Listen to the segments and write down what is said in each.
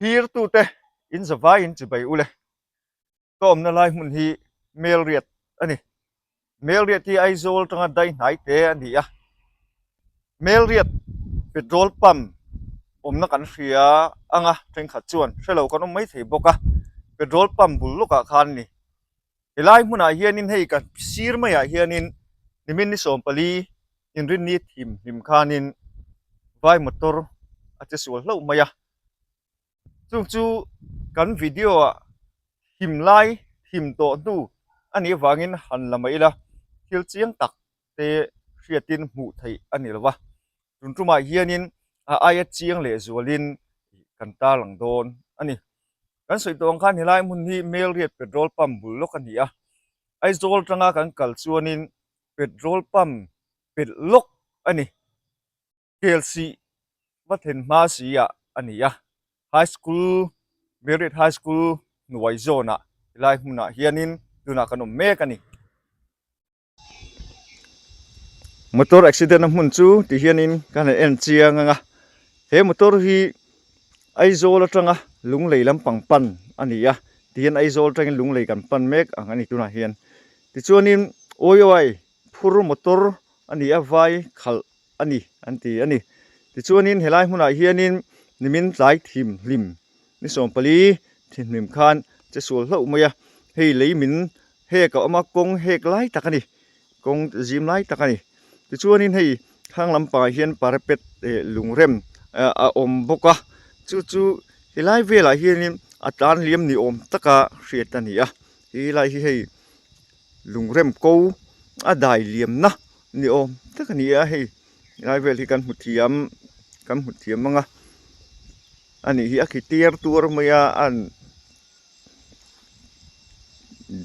Thirtute in zavaiin chibai ule. Ka awmna lai hmun hi Melriat a ni. Melriat hi Aizawl atanga dai hnai te a ni a. Melriat petrol pump awmna kan hria anga thenkhat chuan hrelo kan awm maithei bawk a. Petrol pump bul lawkah khan a ni. Helai hmunah hianin hei ka sir maiah hianin nimin ni 14 inrinni thim hlim khanin vai motor a che sual hlauh mai a. Chung chu kan video ah him lai him tawh hnu a nih avangin han la mai ila thil chiang tak te hriatin hmuh theih a ni lo va. Tun tumah hianin a aia chiang leh zualin kan tarlang dawn a ni. Kan sawi tawh ang khan helai hmun hi Melriat petrol pump bul lawk a ni a. Aizawl atanga kan kal chuanin petrol pump pelh lawk a ni. Kelsih va thlen hma si ah a ni a. High School, Melriat High School hnuai zawnah helai hmunah hianin tunah kan awm mek a ni. Motor accident na hmun chu ti hianin ka han en chiang ang a he motor hi Aizawl atanga Lunglei lampang pan a ni a tihian Aizawl atangin Lunglei kan pan mek ang a ni tunah hian tichuanin Oioi phur motor a ni a vai khalh a ni an ti a ni tichuanin helai hmunah hianin nimin tlai thim hlim ni 14 thimhlim khan che sual hlauh mai a hei lei min Hek a awm a, kawng hek lai tak a ni, kawng zim lai tak a ni. Tichuanin hei thlang lampangah hian parapet eh lungrem a awm bawk a, chu chu helai velah hianin a tlan liam ni awm taka hriat a ni a, helai hi hei lungrem ko a dai liamna ni awm tak a ni a hei helai vel hi kan hmu thiam kan hmu thiam ang a, a nih hi a khi tir tuar mai a an.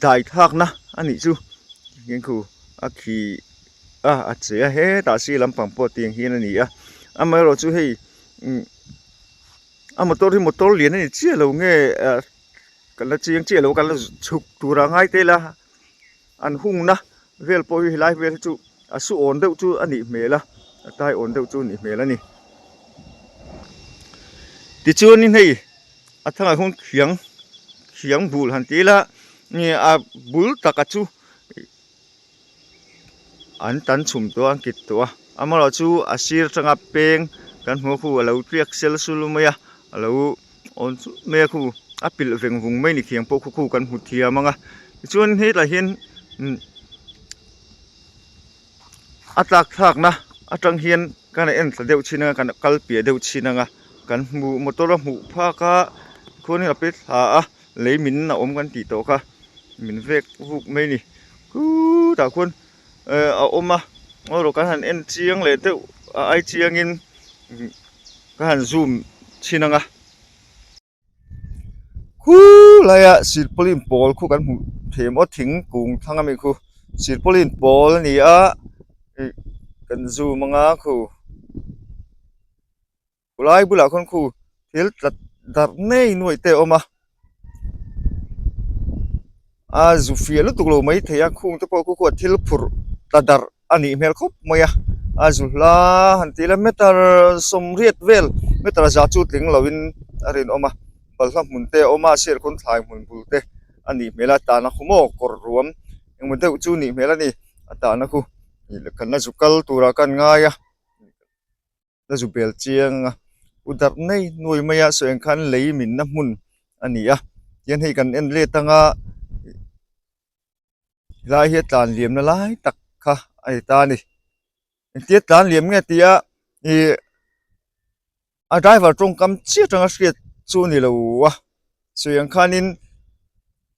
Dai thlakna a nih chu hian khu a khi a a che a hetah sir lampang pawh tiang hian a ni a amaherawh chu hei umm a motor hi motor lian a ni chiah lo nge ah ka la chiang chiah lo ka la chhuk tur a ngai tel a an hungna vel pawh hi helai vel hi chu a su awn deuh chu a nih hmel a a tai awn deuh chu a nih hmel a ni tichuanin hei. A thangah hian khiang khiang bul han ti ila nge a bul taka chu an tan chhum tawh a an kit tawh a amaherawh chu a sir atanga peng kan hmu a khu alo tliak sel sul mai a alo awn chut mai a khu a pilh veng vung mai ni khiang pawh khu khu kan hmu thiam ang a tichuan hetah hian umm a tlak thlakna atang hian kan en thla deuh chin anga kan kal piah deuh chin anga kan hmuh motor a hmuh phak a khuanin a pe thla a lei min a awm kan tih tawh kha min vek vuk mai a ni khutah khuan eh a awm a erawh kan han en chiang leh deuh a ai chiangin ka han zoom chhin anga. Khulaia silpaulin pawl khu kan hmuh thei maw thingkung thlang ami khu silpaulin pawl a ni a ih kan zoom anga khu khulai bulah khuan khu thil tla darh ngei nuaih te a awm a a zu fiah lutuk lo maithei a khung te pawh khu khuan thil phurh tla darh. a nih hmel khawp mai a a zu hla han tih ila meter sawmriat vel meter za chu tling lovin a rinawm a balhla hmun te a awm a a sir khawn thlai hmun bul te a nih hmel a tahna khu maw kawr ruam engemaw deuh chu a nih hmel a ni a tahna khu kan la zu kal turah khan ngai a. La zu bel chiang a u darh nei nuai mai a sawi ang khan lei minna hmun a ni a tihian hei kan en let anga helai hi a tlan liamna lai tak kha a ni ta a ni engtia tlan liam nge tia ih a driver tawngkam chiah atanga hriat chu a ni lo a sawi ang khanin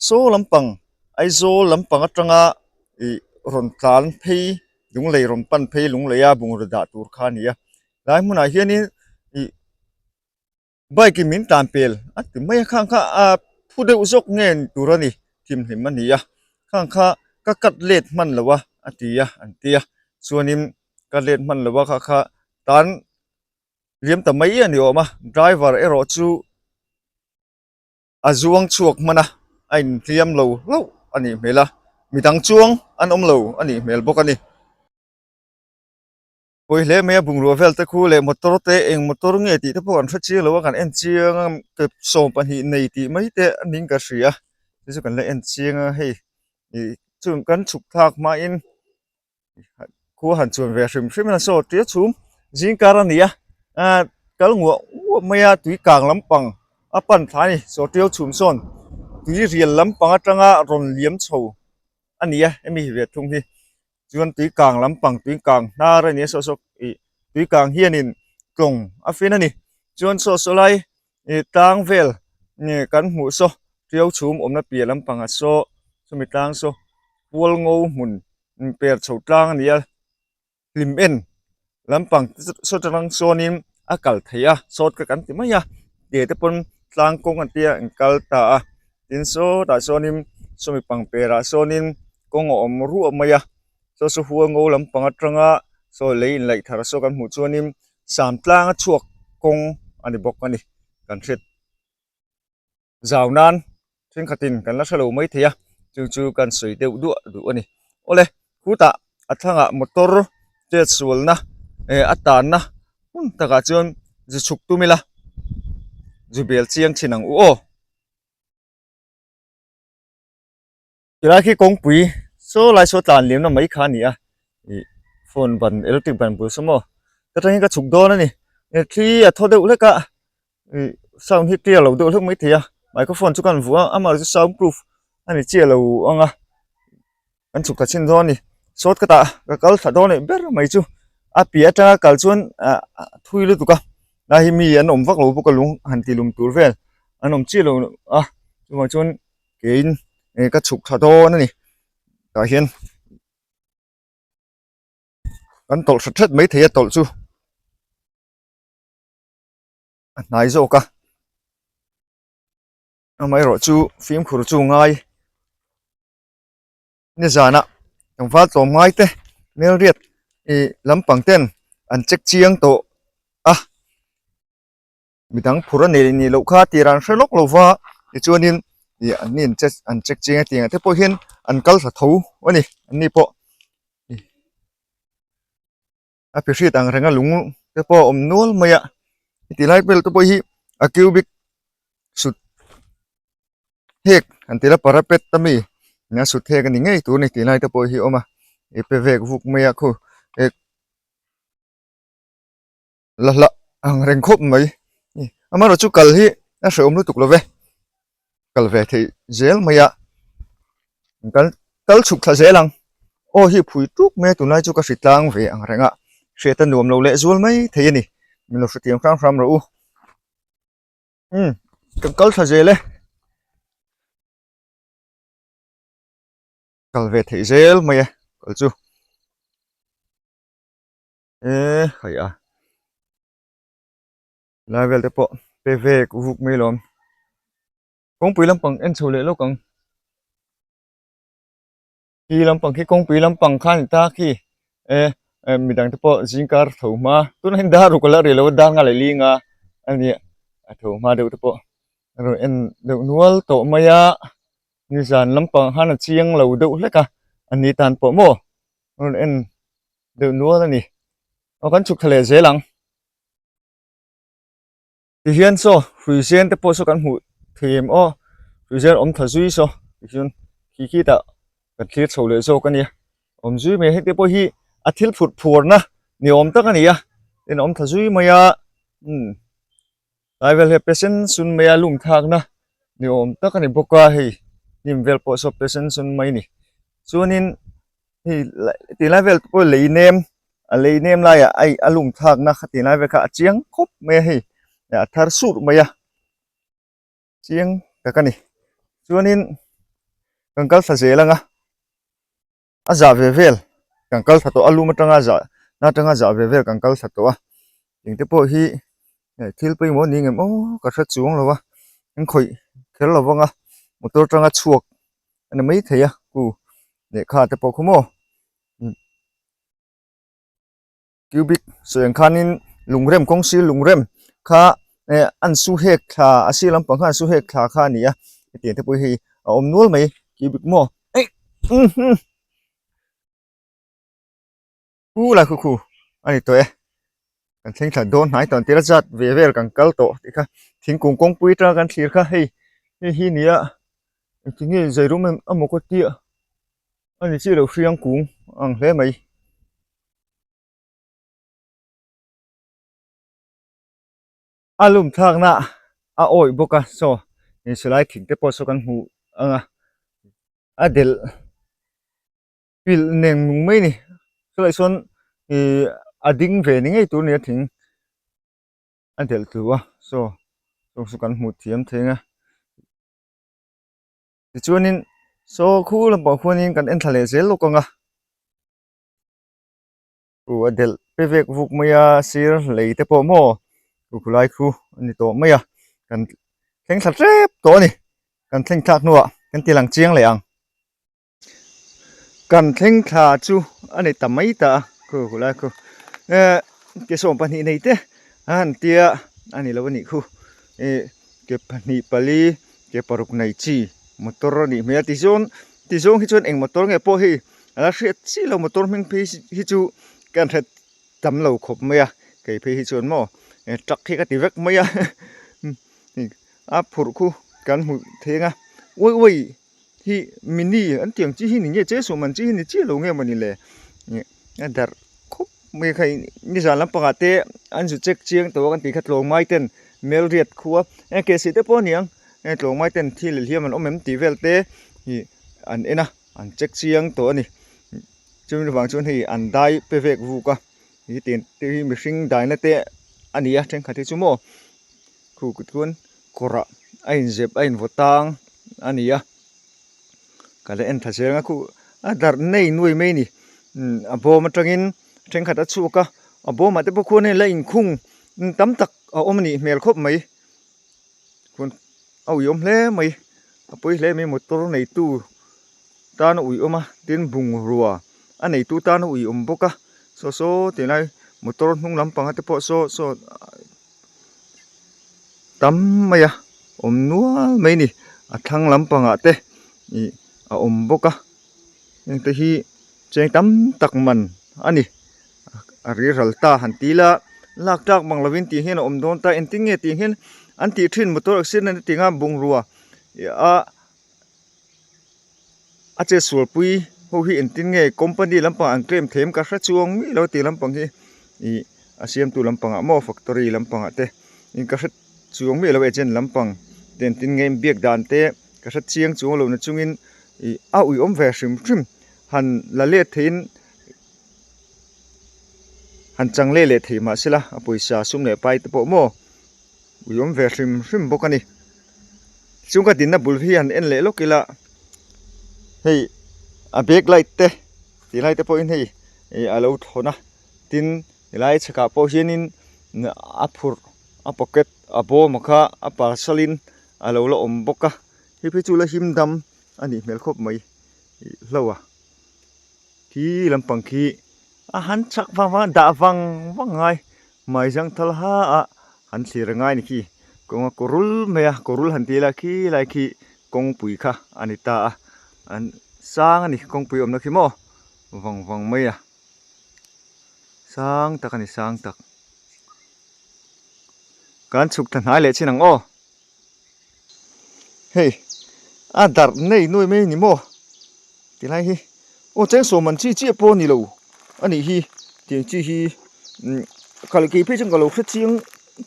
saw lampang Aizawl lampang atanga ih rawn tlan phei Lunglei rawn pan phei Lunglei a bungraw dah tur kha a ni a lai hmunah hianin ih bike in min tlan pel a ti mai a khang kha a phu deuh zawk nge ni tur a ni thimhlim a ni a khang kha ka cut let hman lo a a ti a an ti a chuanin ka let hman lo a kha kha tan liam ta mai a ni awm a driver erawh chu. A zuang chhuak hman a, a inhliam lo hlauh a nih hmel a, midang chuang an awm lo a nih hmel bawk a ni. Pawi hle mai a bungrua vel te khu leh motor te eng motor nge tih te pawh kan hre chiang lo a kan en chiang a ke 12 nei tih mai te a ning ka hria chu chu kan la en chiang a hei ih chung kan chhuk thlak hmain khua han chuan ve hrim hrim a saw tia chhum zingkar a ni a ah kal nguah nguah mai a tui kang lampang a pan thla a ni saw tia chhum sawn tui rial lampang atanga rawn liam chho a ni a hemi ve thung hi. Chuan tui kang lampang tui kang hnar a ni a saw saw ih tui kang hianin tlawng a fin a ni chuan saw saw lai ih tlang vel nge kan hmuh saw tiau chhum awmna piah lampangah saw chumi tlang saw pual ngo hmun per chho tlang a ni a hlim en lampang saw atang sawnin a kal theih a sawt kha kan ti mai a ke te pawn tlang kawng an tia an kal ta a tin sawtah sawnin sawmi pangperah sawnin kawng a awm ruah mai a saw saw hual ngo lampang atanga saw lei inlaih thar saw kan hmuh chuanin sam tlang a chhuak kawng a ni bawk a ni kan hriat. Zau nan thenkhatin kan la hre lo mai thei a, chu chu kan sawi deuh duah duh a ni. Awle, khutah a thlangah motor chet sualna eh a tanna hmun takah chuan zu chhuk tum ila, zu bel chiang thin ang u aw. Tilai khi kawngpui saw lai saw tlan liamna mai kha a ni a, ih phone ban electric ban bul saw maw ka tangin ka chhuk dawn a ni, thli a thaw deuh hlek a, ih sound hi clear lo deuh hlek mai thei a, microphone chu ka han vuah a amaherawhchu chu sound proof a ni chiah lo ang a, kan chhuk ta chhin dawn a ni, sawt ka tah ka kal thla dawn leh ber mai chu a piah atanga kal chuan ah thui lutuk a, lai hi mi an awm vak lo bawk a lung han ti lum tur vel an awm chiah lo a chuvang chuan. Keiin eh ka chhuk tha dawn a ni tah hian kan tawlh hret hret mai thei a tawlh chu a hnai zawk a amaherawh chu fimkhur chu ngai nizana tlangval tlawm ngai te hmelriat ih lampang ten an check chiang tawh a. Midang phur a nei nih loh kha tir an hre lawk lo va tichuanin ih an ni an che an check chiang a tiang ah te pawh hian an kal thla tho a ni an ni pawh a pe hriat ang reng a lung te pawh a awm nual mai a heti lai vel te pawh hi a cubic sut hek an ti la parapet a mi nia sut hek a ni ngei tur a ni tih lai te pawh hi a awm a ih pe vek vuk mai a khu eh. La hlah ang reng khawp mai amaherawh chu kal hi a hrehawm lutuk lo ve kal ve theih zel mai a kal kal chhuk thla zel ang aw hi phui tuk mai a tunlai chu ka hri tlang ve ang reng a hriat a nuam lo leh zual mai thei a ni min lo hrethiam hram hram rawh u umm kan kal thla zel e kal ve theih zel mai a kal chu. E hai a lai vel te pawh pe vek vuk mai lawm kawngpui lampang en chho leh lawk ang khi lampang khi kawngpui lampang kha a ni ta khi e midang te pawh zingkar tho hma tunah hian dar ruk a la ri lo a dar nga leh li nga a nia a tho hma deuh te pawh a rawn en deuh nual tawh mai a nizan lampang khan a chiang lo deuh hlek a a ni tan pawh maw a rawn en. deuh nual a ni aw kan chhuk thla leh zel ang tihian saw hrui zen te pawh saw kan hmuh thei em aw hrui zen awm tha zui saw tichuan khi khi tah kan thlir chho leh zawk a nia awm zui mai a hei te pawh hi a thil phurh phuarna ni awm tak a ni a tin a awm tha zui mai a umm tlai vel hi a pe sen sun mai a lum thlakna ni awm tak a ni bawk a hei hnim vel pawh saw pe sen sun mai a ni chuanin hei tilai vel te pawh lei nem a lei nem laiah a a lum thlakna kha tilai vel kha a chiang khawp mai a hei a thar surh mai a chiang tak a ni chuanin kan kal thla zel ang a. A zah ve vel kan kal thla tawh a lum atanga zah na atanga zah ve vel kan kal thla tawh a engte pawh hi thil pawimawh a ni ngem aw ka hre chuang lo a an khawih kher lo vang a motor atanga chhuak a ni maithei a ku lehkha te pawh khu maw. Cubic sawi ang khanin lungrem kawng sir lungrem kha eh an su hek thla a sir lampang khan an su hek thla kha a ni a hetiang te pawh hi a awm nual mai cubic maw eih umm hu lai khu khu. a ni tawh e. Kan thleng thla dawn hnai tawh an tir a zat ve vel kan kal tawh tih kha thingkung kawngpui atanga kan thlir kha hei hei hi nia engtin nge zai rum em amaw ka tia a ni chiah lo hriang kung a ang hle mai. A lum thlakna a awih bawk a saw silai thing te pawh saw kan hmu ang a a delh pilh neng nung mai a ni chulai sawn ihh a ding ve ni ngei tur a ni a thing a delh tlu a saw saw chu kan hmuh thiam thei ang a tichuanin saw khu lampang khuanin kan en thla leh zel lawk ang a. Khu a delh pe vek vuk mai a sir lei te pawh maw khu khulai khu a ni tawh mai a kan thleng thla tep tawh a ni kan thleng thlak hnuah kan ti lang chiang leh ang kan thleng thla chu a ni ta mai ta a khu khulai khu eh ke 12 nei te a han tia a ni lo a nih khu eh ke pahnih pali ke paruk nei chi motor a nih hmel a tichuan tizawng hi chuan eng motor nge pawh hei A la hriat chiah lo motor hming phei hi chu ka hre tam lo khawp mai a kei phei hi chuan maw truck hi ka ti vek mai a a phurh khu kan hmuh thei ang a uai uai hi mini an tih ang chi hi ni nge che sawm an chi hi ni chiah lo nge mawni le a darh khawp mai a kha nizan lampangah te an zu check chiang tawh a kan tih kha tlawng mai ten Melriat khua ke sih te pawh a ni ang tlawng mai ten thil hliam an awm em tih vel te ih an en a. An check chiang tawh a ni. Chumi vang chuan hei an dai pe vek vuk a. Hi tiang te hi mihring daina te a ni a thenkhat hi chu maw khu kut khuan kawrah a inzep a invaw tang a ni a. Ka la en tha zel ang a khu a darh nei nuai mai a ni. A bawm atangin thenkhat a chhuak a, a bawmah te pawh khuan hei la inkhung tam tak a awm a nih hmel khawp mai. Khuan a uiawm hle mai a pawi hle mai motor neitu tan a uiawm a tin bungrua a neitu tan a uiawm bawk a saw saw tih lai motor hnung lampang te pawh saw saw tam mai a awm nual mai a ni a thlang lampangah te ih a awm bawk a heng te hi cheng tam tak man a ni. A riral ta han ti ila lak tlak bang lovin tih hian a awm dawn ta engtin nge tih hian an tih thin motor accident a ti ang a bungrua a a che sualpui ho hi engtin nge company lampang an claim them ka hre chuang miah lo tih lampang hi ih a siamtu lampangah maw factory lampangah te in ka hre chuang miah lo agent lampang te engtin nge biak dan te ka hre chiang chuang lo na chungin ih a uiawm ve hrim hrim han la let theiin. Han chang leh leh thei mah sela a pawisa sum leh pai te pawh maw ui awm ve hrim hrim bawk a ni. Chung ka dinna bul hi han en leh lawk ila hei a back light te tih lai te pawhin hei ih a lo thawn a tin helai chhakah pawh hianin a phurh a pocket a bawm a kha a parcel in a lo la awm bawk a hei phei chu la him dam a nih hmel khawp mai ih hlo a. Khi lampang khi a han chak vang vang a dah vang vang ngai mai zang thal ha a han thlir a ngai ni khi kawng a kawrul mai a kawrul han tih ila khi lai khi kawngpui kha a ni ta a an sang a ni kawngpui awmna khi maw vang vang mai a sang tak a ni sang tak kan chhuk thla hnai leh chin ang aw. Hei a darh nei nuai mai a ni maw tilai hi aw cheng sawm an chi chiah pawh a ni lo a nih hi tiang chi hi umm kal kei phei chuan ka lo hre chiang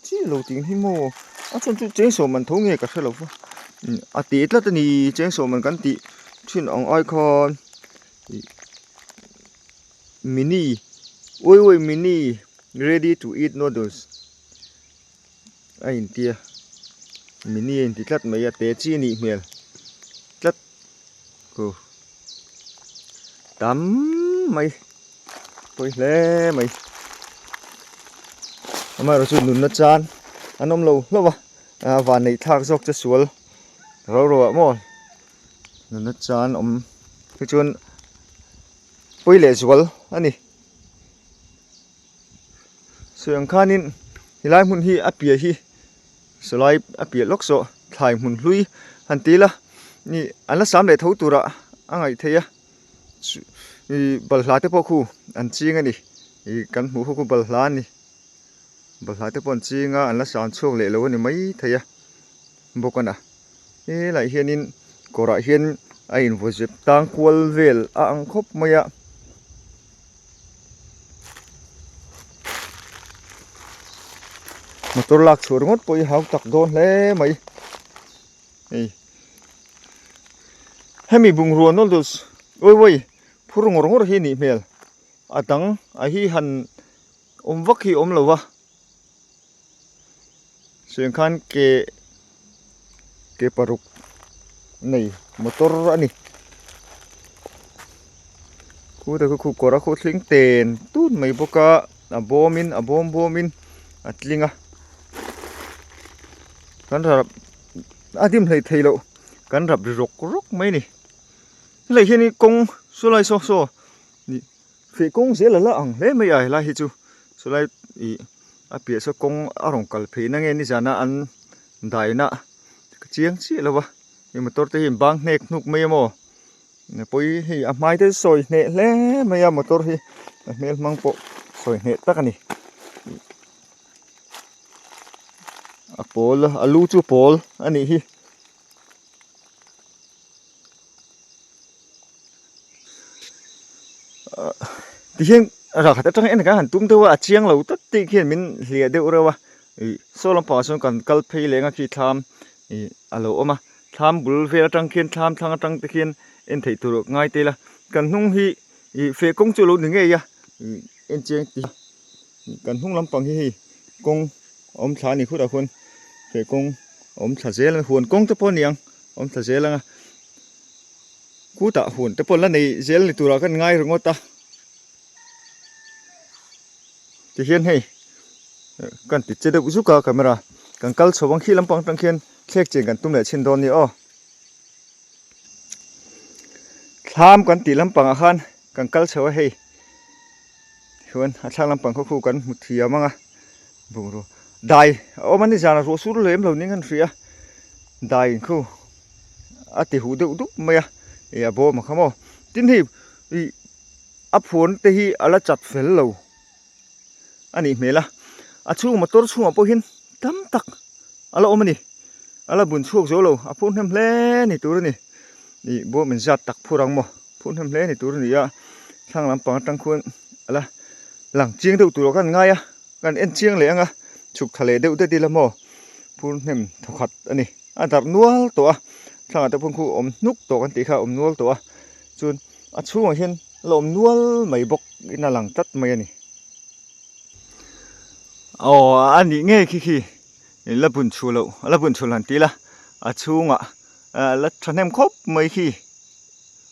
chiah lo tih hi maw a chhan chu cheng sawm an tho nge ka hre lo va umm a teh tlat a ni cheng sawm an kan tih thin ang ai khan ih mini uai uai mini ready to eat noodles. A intia mini a inti tlat mai a te chi a nih hmel tlat khu tam mai pawi hle mai amaherawhchu chu nunna chan an awm lo hlauh a a van neih thlak zawk che sual ro ro ah maw nunna chan awm hi chuan pawi leh zual a ni. Sawi ang khanin helai hmun hi a piah hi sawlai a piah lawk zawh thlai hmun hlui han ti ila ih an la sam leh tho turah a ngaih theih a ih balhla te pawh khu an ching a ni. Ih kan hmuh ho khu balhla a ni. Balhla te pawh an ching a, an la san chhuak leh lo a ni mai thei a bawk a na. Helaiah hianin kawrah hian a invaw zep tang kual vel a ang khawp mai a. Motor lak chhuah ringawt pawh hi hau tak dawn hle mai. Hei hemi bungrua noodles uai uai phur ngawr ngawr hi nih hmel a dang a hi han awm vak hi awm lo va chuan khan ke ke paruk nei motor a ni khu te khu khu kawr a khu thleng ten tun mai bawk a a bawm in a bawm bawm in a tling a kan rap a dim hleih theih loh kan rap ri rawk rawk mai a ni helai hian in kawng saw lai saw saw ih feh kawng zel a la ang hle mai a helai hi chu sawlai ih a piah saw kawng a rawn kal phei na nge nizana an daina ka chiang chiah lo va hei motor te hi an bang hnek hnuk mai a maw pawi hei a hmai te sawi hneh hle mai a motor hi a hmel hmang pawh sawi hneh tak a ni. A pawl a lu chu pawl a nih hi. Tihian rah khat atanga en khan han tum deuh a a chiang lo tlat tih khian min hliah deuh reuh a ih saw lampangah sawn kan kal phei leng a khi thlam ih a lo awm a thlam bul vel atang khian thlam thlang atang te khian en theih tur ngai te ila kan hnung hi ih feh kawng chu a lo ni ngei a ih en chiang tih Kan hnung lampang hi hei kawng a awm thla a ni khutah khuan he kawng a awm thla zel a huan kawng te pawh a ni ang a awm thla zel ang a khutah huan te pawh la nei zel ni turah khan ngai ringawt a tihian hei kan ti che deuh zuk a camera kan kal chho ang khi lampang atang khian thlek chen kan tum leh chhin dawn a ni aw thlam kan tih lampangah khan kan kal chho a hei. Chuan a thlang lampang khaw khu kan hmu thiam ang a bungrua dai a awm a ni zan a ruah sur lem lo ning an hria dai in khu a ti huh deuh dup mai a ih a bawm a kha maw tin hei ih a phuan te hi a la chat fel lo a nih hmel a a chhung motor chhungah pawh hian tam tak a la awm a ni a la bun chhuak zo lo a phur hnem hle ni tur a ni ih bawm in zat tak phur ang maw. Phur hnem hle ni tur a ni a, thlang lampang atang khuan a la lang chiang deuh tur ah khan ngai a, kan en chiang leh ang a, chhuk tha leh deuh det ila maw phur hnem thawkhat a ni, a darh nual tawh a, thlangah te pawh khu awm hnuk tawh kan tih kha a awm nual tawh a, chuan a chhungah hian la awm nual mai bawk in a lang tlat mai a ni. Aw a nih ngei khi khi la bun chhuh loh la bun chhuh han ti ila a chhungah la thahnem khawp mai khi.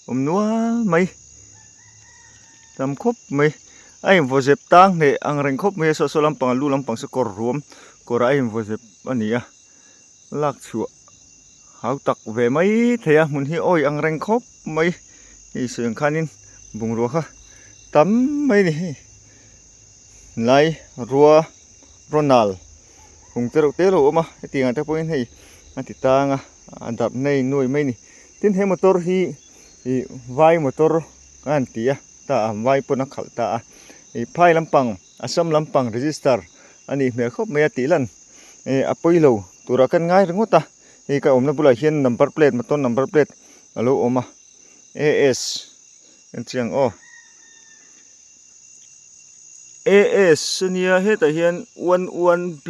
Awm nual mai tam khawp mai a invaw zep tang hneh ang reng khawp mai a saw saw lampang a lu lampang saw kawr ruam kawr ah a invaw zep a ni a lak chhuah hau tak ve mai thei a hmun hi awi ang reng khawp mai hei sawi ang khanin bungrua kha tam mai a ni hei lai rua ronal hung te reuh te lo awm a hetiang ah te pawhin hei a ti tang a a darh nei nuai mai a ni. Tin he motor hi ih vai motor a han ti a ta a vai pawn a khalh ta a ih phai lampang Assam lampang register a nih hmel khawp mai a tih lan ih a pawi lo turah khan ngai ringawt a hei ka awmna bulah hian number plate motor number plate a lo awm a A S en chiang aw A S ania hetah hian one one B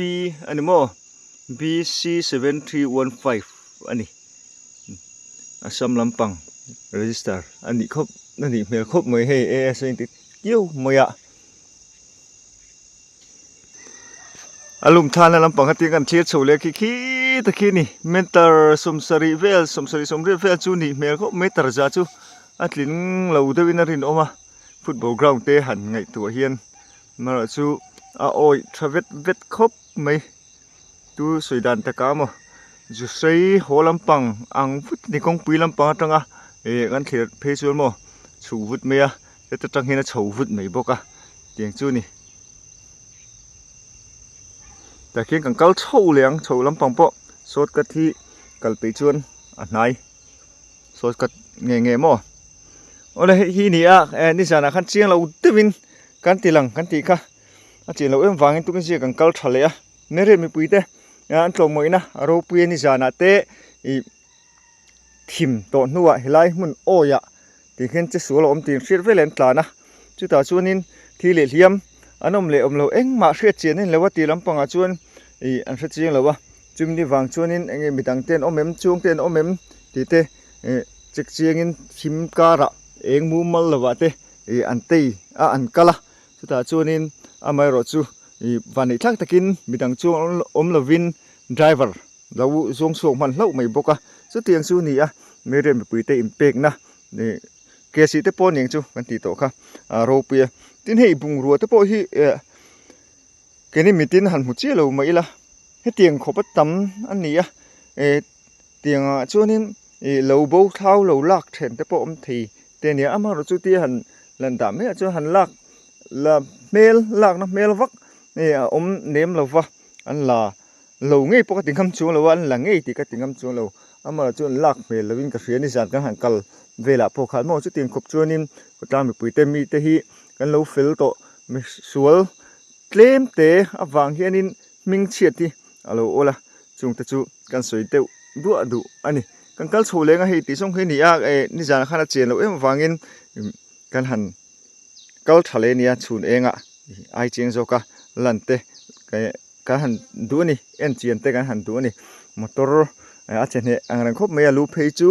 a ni maw B C 7315 a ni. Assam lampang register a nih khawp a nih hmel khawp mai hei AS a inti kiau mai a. A lum thana lampang kha tin kan thlir chho leh khi khi ta khi a ni meter 70 vel 70 80 vel chu nih hmel khawp mai tarza chu a tling lo deuhin a rinawm a football ground te han ngaihtuah hian amaherawhchu a awih tha vet vet khawp mai. Tu sawi dan taka maw zu sei haw lampang ang vut a ni kawngpui lampang atanga ih kan thlir phei chuan maw chhuk vut mai a heta tang hian a chho vut mai bawk a tiang chu a ni tah khian kan kal chho leh ang chho lampang pawh shortcut hi kal peih chuan a hnai shortcut nge nge maw awle hei hi a ni a eh nizanah khan chiang lo deuhin. Kan ti lang kan tih kha a chian loh em vangin tukin zia kan kal tha leh a. Meriat mipui te an tlawmngawihna a ropui a ni zanah te ih thim tawh hnuah helai hmun awiah tih hian che sual a awm tih hriat vel an tlan a. Chutah chuanin thi leh hliam an awm leh awm lo engmah hriat chian a ni lo a tih lampangah chuan ih an hre chiang lo a. Chumi vang chuanin eng nge midang te an awm em chhung te an awm em tih te ih check chiangin thim karah eng mumal lovah te ih an tei a an kal a chutah chuanin amaherawh chu ih vanneih thlak takin midang chu awm lovin driver lo zawng chhuak hman hlauh mai bawk a chutiang chu a ni a Merian mipui te inpekna ih ke sih te pawh aniang chu kan tih tawh kha a ropui a tin hei bungrua te pawh hi eh Keini mitin han hmu chiah lo mah ila hetiang khawpa tam a ni a eh tiangah chuanin ih lo bo thlau lo lak then te pawh awm thei te a nia amaherawh chu tia han lan dah mai ah chuan han lak la hmel lakna hmel vak ih a awm nem lo va an la lo ngei pawh ka ti ngam chuang lo a an la ngei tih ka ti ngam chuang lo amaherawh chu an lak hmel lovin ka hria nizan kan han kal velah pawh khan maw chutiang khawp chuanin khawtlang mipuite mite hi kan lo fel tawh misual Tlem te avang hianin hming chhiat hi a lo awl a, chungte chu kan sawi deuh duah duh a ni. Kan kal chho leng a hei tih zawng hi a ni a, eh nizanah khan a chen loh em avangin kan han kal tha leh a nia chhun engah ai chiang zawk a lan te kan han duh a ni, en chian te kan han duh a ni. Motor a che hneh ang reng khawp mai a lu phei chu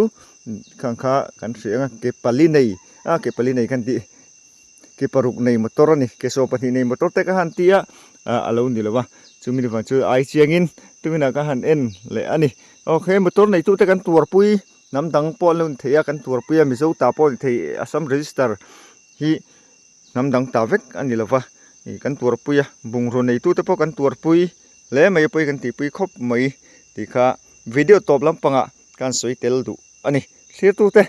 khang kha kan hria ang a ke pali nei a ke pali nei kan tih. Ke paruk nei motor a ni ke 12 nei motor te ka han ti a ah a lo ni lo va chumi ni vang chu ai chiangin tuminah ka han en leh a ni aw he motor nei tute kan tuarpui hnam dang pawh an lo ni thei a kan tuarpui a mizo ta pawh a ni thei Assam register hi hnam dang ta vek a ni lo va ih kan tuarpui a bungraw nei tute pawh kan tuarpui hle mai pawh hi kan tihpui khawp mai tih kha video tawp lampangah kan sawi tel duh a ni thlirtute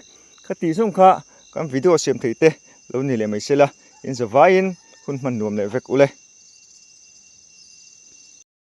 kha tih zawng kha kan video siam theih te lo ni leh mai se la in zavaiin hun hman nuam leh vek ule.